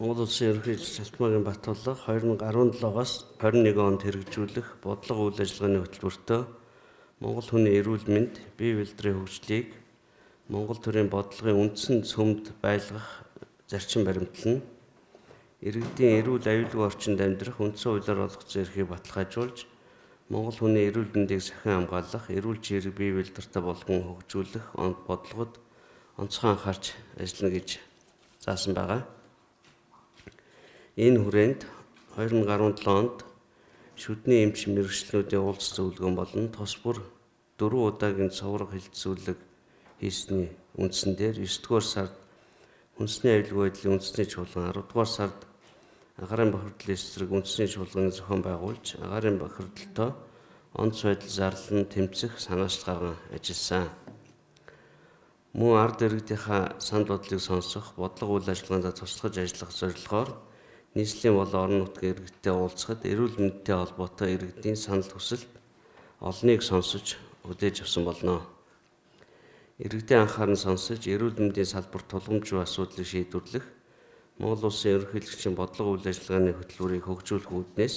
Монгол Улсын Ерөнхийлөгч Алтмаагийн Батулга 2017-оос 21 онд хэрэгжүүлэх бодлого үйл ажиллагааны хөтөлбөртөө Монгол хүний эрүүл мэнд, бие бэлдрийн хөгжлийг Монгол төрийн бодлогын үндсэн сүмд байлгах зарчим баримтлана. Иргэдийн эрүүл аюулгүй орчинд амьдрах үндсэн хуулиар олгоцсон эрхийг баталгаажуулж, Монгол хүний эрүүл мэндийг сахин хамгаалах, эрүүл чирэг бие бэлдэртэй болгон хөгжүүлэх бодлогод онцгой анхаарч ажиллана гэж заасан байгаа. Энэ хүрээнд 2017 онд шүдний эмч мэргэжлүүдийн уулз зөвлөгөөн болон тус бүр 4 удаагийн цоврог хэлтсүүлэг хийсний үндсэн дээр 9 дугаар сард үндэсний аюулгүй байдлын үндэсний чуулган, 10 дугаар сард агаарын бохирдлын эсрэг үндэсний чуулган зохион байгуулж, агаарын бохирдолтой онц байдал зарлан тэмцэх санаачлал гарган ажилласан. Мөн ард иргэдийнхаа санал бодлыг сонсох, бодлого үйл ажиллагаанд туслахж ажиллах зорилгоор нийслэлийн болон орон нутгийн иргэдтэй уулзахад эрүүл мэндтэй холбоотой иргэдийн санал хүсэлт олныг сонсож хүлээж авсан болно. Иргэдийн анхааран сонсож, эрүүл мэндийн салбарт тулгамдгүй асуудлыг шийдвэрлэх, Монгол Улсын ерөнхийлөгчийн бодлого үйл ажиллагааны хөтөлбөрийг хөгжүүлэх үүднээс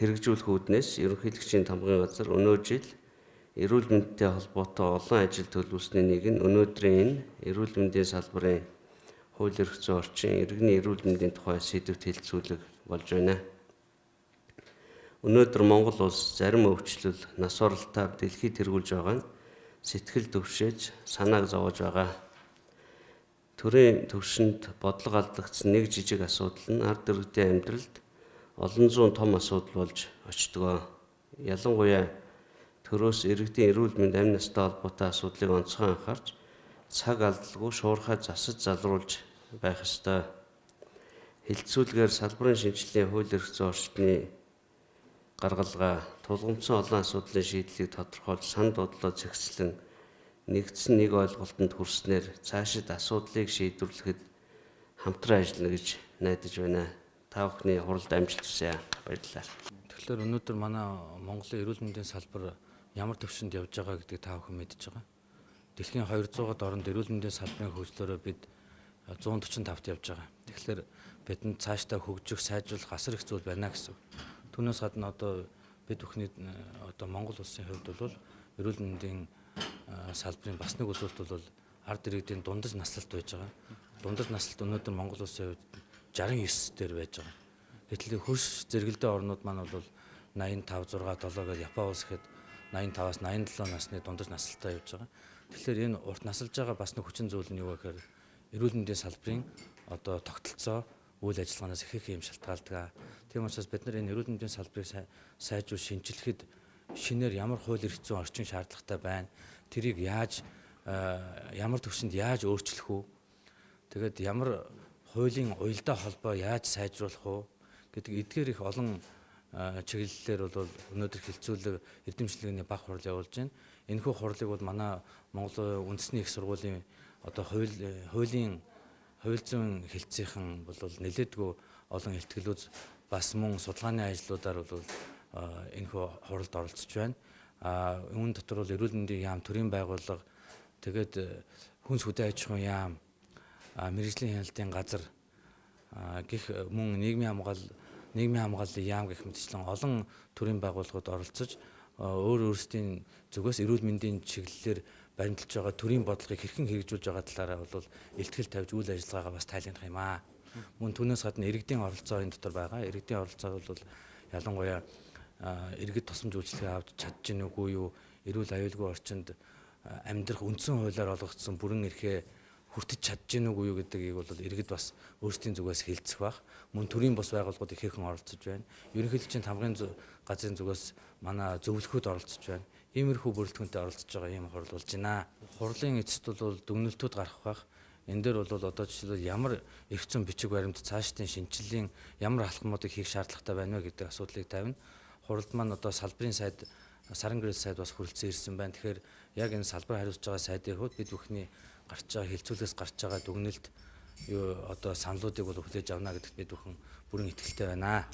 хэрэгжүүлэх үүднээс ерөнхийлөгчийн тамгын газар өнөө жил эрүүл мэндтэй холбоотой олон ажил төлөвлөсний нэг нь өнөөдрийн энэ эрүүл мэндийн салбарын хууль эрх зүйн орчин, иргэний эрүүл мэндийн тухай сэдэвт хэлтсүүлэг болж байна. Өнөөдөр Монгол улс зарим өвчлөл нас баралтаар дэлхийд тэргүүлж байгаа нь сэтгэл төвшөөж, санааг зовоож байгаа. Төрийн төвшөнд бодлого алдагдсан нэг жижиг асуудал нь ард иргэдийн амьдралд олон зуун том асуудал болж очдог. Ялангуяа төрөөс иргэдийн эрүүл мэнд, амь настай холбоотой асуудлыг онцгой анхаарч, цаг алдалгүй шуурхай засаж залруулж байх ёстой. Хэлтсүүлгээр салбарын шинжилгээний хууль эрх зүйн орчны гаргалгаа, тулгамдсан олон асуудлын шийдлийг тодорхойлж, санал бодлоо зэгцлэн нэгдсэн нэг ойлголтод хүрснээр цаашид асуудлыг шийдвэрлэхэд хамтран ажиллана гэж найдаж байна. Та бүхний хуралд амжилт хүсье. Баярлалаа. Тэгэхээр өнөөдөр манай Монголын эрүүл мэндийн салбар ямар түвшинд явж байгаа гэдгийг та бүхэн мэдж байгаа. Дэлхийн 200-аад оронд эрүүл мэндийн салбарын хөгжлөөрөө бид 145-т явж байгаа. Тэгэхээр бидэнд цаашдаа хөгжих, сайжруулах асар их зүйл байна гэсэн. Түүнээс гадна одоо бид бүхний одоо Монгол улсын хувьд бол эрүүл мэндийн салбарын бас нэг үзүүлэлт бол ард иргэдийн дундаж наслалт байж байгаа. Дундаж наслалт өнөөдөр Монгол улсын хувьд 69 дээр байж байгаа. Гэтэл хөрш зэрэгэлдээ орнууд маань бол 85, 6, 7 гэж Япон улс гэхэд 85-аас 87 насны дундаж наслалтаа явж байгаа. Тэгэхээр энэ урт насалж байгаа бас нэг хүчин зүйл нь юу вэ гэхээр эрүүл мэндийн салбарын одоо тогтолцоо үйл ажиллагаанаас их их юм шалтгаалдаг. Тийм учраас бид нар энэ эрүүл мэндийн салбарыг сайжруул шинчлэхэд шинээр ямар хууль эрх зүйн орчин шаардлагатай байна. Тэрийг яаж ямар төвшөнд яаж өөрчлөх үү? Тэгээд ямар хуулийн уялдаа холбоо яаж сайжруулах уу гэдэг эдгээр их олон чиглэлээр бол өнөөдөр хэлтсүүлэг эрдэм шинжилгээний бага хурал явуулж байна. Энэхүү хурлыг бол манай Монгол үндэсний их сургуулийн одоо хууль хуулийн хууль зүйн хэлтсийнхэн бол нэлээдгүй олон ихтгэлүүд бас мөн судалгааны ажлуудаар бол энэхүү хуралд оролцож байна. А үүн дотор бол эрүүл мэндийн яам, төрийн байгууллага, тэгээд хүнс хөдөө аж ахуйн яам, мэргэжлийн хяналтын газар гэх мөн нийгмийн хамгааллын яам гэх мэтчлэн олон төрийн байгууллагууд оролцож өөр өөрсдийн зүгээс эрүүл мэндийн чиглэлээр баримталж байгаа төрийн бодлогыг хэрхэн хэрэгжүүлж байгаа талаараа бол илтгэл тавьж үйл ажиллагаагаа бас тайлбарлах юм аа. Мөн түүнээс гадна иргэдийн оролцоо энэ дотор байгаа. Иргэдийн оролцоо бол ялангуяа иргэд тусламж үйлчилгээ авч чадж гин үгүй юу, эрүүл аюулгүй орчинд амьдрах үндсэн хуулиар олгогдсон бүрэн эрхээ хүртэж чадж гин үгүй юу гэдгийг бол иргэд бас өөрсдийн зүгээс хэлцэх байх. Мөн төрийн бус байгууллагууд ихээхэн оролцож байна. Ерөнхийлөгчийн тамгын газрын зүгээс манай зөвлөхөд оролцож байна. Иймэрхүү бүрэлдэхүүнтэй оролцож байгаа ийм хурал болж байна. Хурлын эцэст бол дүгнэлтүүд гарах байх. Энэ дээр бол одоо жишээлбэл ямар эрх зүйн бичиг баримт цаашдын шинжилгээний ямар алхмуудыг хийх шаардлагатай байна вэ гэдэг асуудлыг тавина. Хуралд маань одоо салбарын сайд Саран гэрэл сайд бас хүрэлцэн ирсэн байна. Тэгэхээр яг энэ салбар хариуцж байгаа сайдын хувьд бид бүхний гарч байгаа хэлтсүүлгээс гарч байгаа дүгнэлт юу одоо саналуудыг бол хүлээж авна гэдэгт бид бүхэн бүрэн итгэлтэй байна.